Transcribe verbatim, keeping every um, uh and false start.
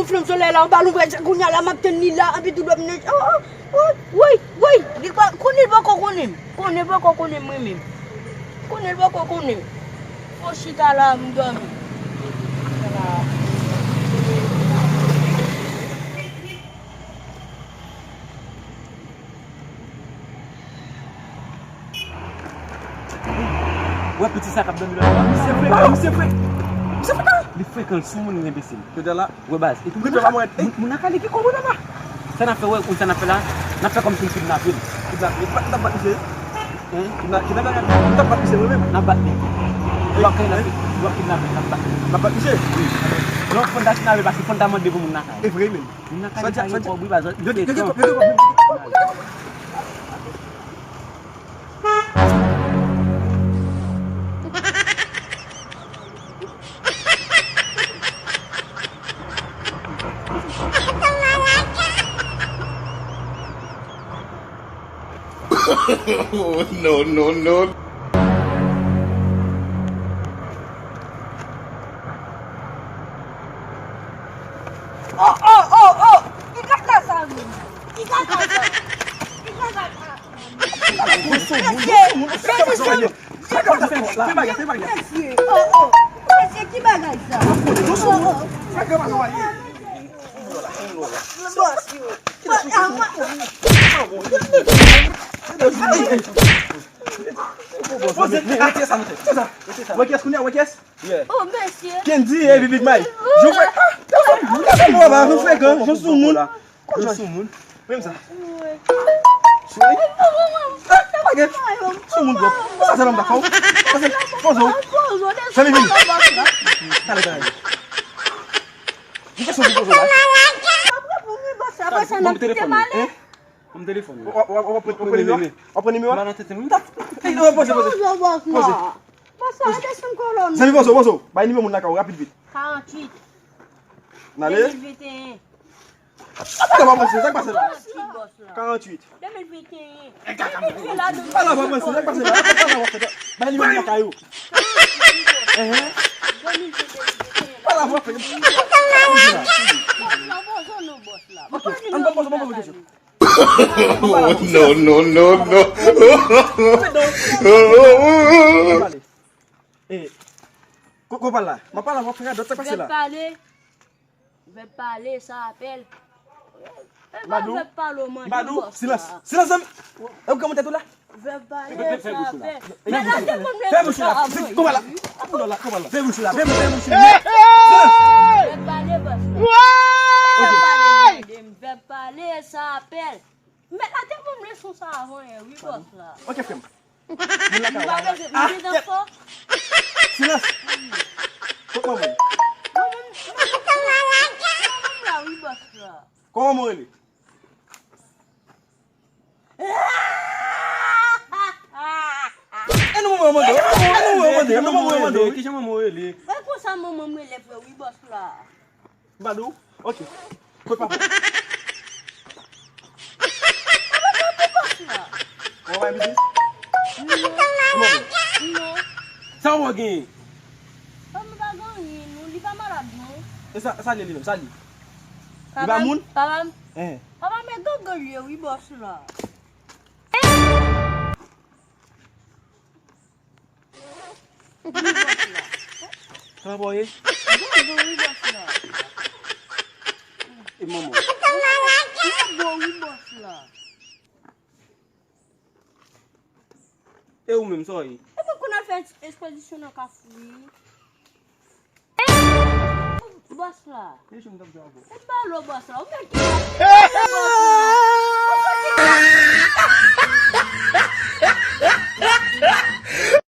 Flanm solèy la, anba lonbraj, kounye a la, m ap tann li la, epi tout lòt moun, oh, oh, oh, woy, woy, li pa, konnen l poko konnen m, konnen l poko konnen m, mwen menm. Konnen l poko konnen m. Fò chita la, m dòmi. Wè piti sa k ap dòmi la. Misye frekan, misye frekan. Misye frekan. Li frekan, l sou moun, li enbesil. Kote la? Wè baz. Epi moun nan ka li gen kòb nan men. Sa n ap fè, wè, ou sa n ap fè la? N ap fè kòmsi n kidnape l. Kidnape l? N ap bat misye. Hen? Kidna-, kidnape l? N ap bat misye, mwen menm. N ap bat li. Ou ap kidnape, ou ap kidnape, n ap bat li. N ap bat misye? Wi. Non, fò n ta kidnape l, paske fò n ta mande pou moun nan ka. E vre menm. Moun nan ka li gen kòb, wi, baz. Yo gen kòb, yo gen kòb. Oh, no, no, no. Oh, oh, oh, oh! Ki kaka sa menm? Ki kaka sa? Ki kaka sa? Mesye, mesye, mesye, mesye, ki bagay sa? Oh, oh. Mesye, ki bagay sa? Oh, oh. Bòs yo. Poze, retire sa, monchè. Tire sa. Wè kiyès kounye a, wè kiyès? Oh, mesye. Kendy, epi Big Mike. Yo fè, ah, yo fè, yo fè mò ba, yo frekan, yo sou moun. Yo sou moun. Menm sa. Sou moun. Eh, pa gen. Sou moun, bro. Sa se lòm dakò. Sa se pozo. Fè mi vini. Talè, talè. Ou fè sou pozo la. Ban m telefòn mwen. Ban m telefòn mwen. W ap pran nimewo? W ap pran nimewo? La nan tete mwen. Poze, poze. Poze. Zanmi, poze, poze. Bay nimewo moun lakay ou rapid vit. Karanntuit. N ale. Demen venteyen. Apa la pa panse, sa k pase la? Karanntuit, bòs la. Karanntuit. Demen venteyen. Ala pa panse, sa k pase la? Ala pa panse. Bay nimewo moun lakay ou. Ehe. Demen venteyen. Ala pa panse. Bòs la, poze non, bòs la. Ok, ann ban poze, ban poze kesyon. Oh, no, no, no, no. Eh, ko, ko pale la? M ap pale, w ap fè radòt, sa k pase la? Vèb pale. Vèb pale, sa apèl. E pa vèb pale w mande, bòs la. Silans. Silans, zanmi. E ou granmoun tèt ou la? Vèb pale, sa apèl. Men la te konn mwen fè sa avan. Fè bouch la. Fè bouch la. Fè bouch la. Silans. Vèb pale, bòs la. Vèb pale, mande m. Vèb pale, sa apèl. Mèt la te ban m leson sa avan yè, wi, bòs la. Ok, frè m. Moun lakay ou la. Ah, kèt. Silans. Kot manman w? Manman m, manman m la, wi, bòs la. Kòman manman w rele? E nou manman w mande w? E nou manman w mande w? E nou manman w mande w? Kijan manman w rele? E konsa manman m rele vre, wi, bòs la. M pa di w? Ok. Kot papa w? Papa m ap bòs la. Ou pa gen biznis? Non. Kòman w? Non. Sa w genyen? Papa m pa gen anyen, non. Li pa malad, non. E sa, sa l ye li menm? Sa l ye? Li pa moun? Papa m, papa m, eh, papa m e gangan l ye, wi, bòs la. Wi, bòs la. Sa pa ye? Gangan, wi, bòs la. E manman w? Gangan, wi, bòs la. E ou menm, sa w ye? E mwen konn al fè espedisyon nan Kafou. Bòs la. E m pale w, bòs la. Ou mèt kidnape m, bòs la.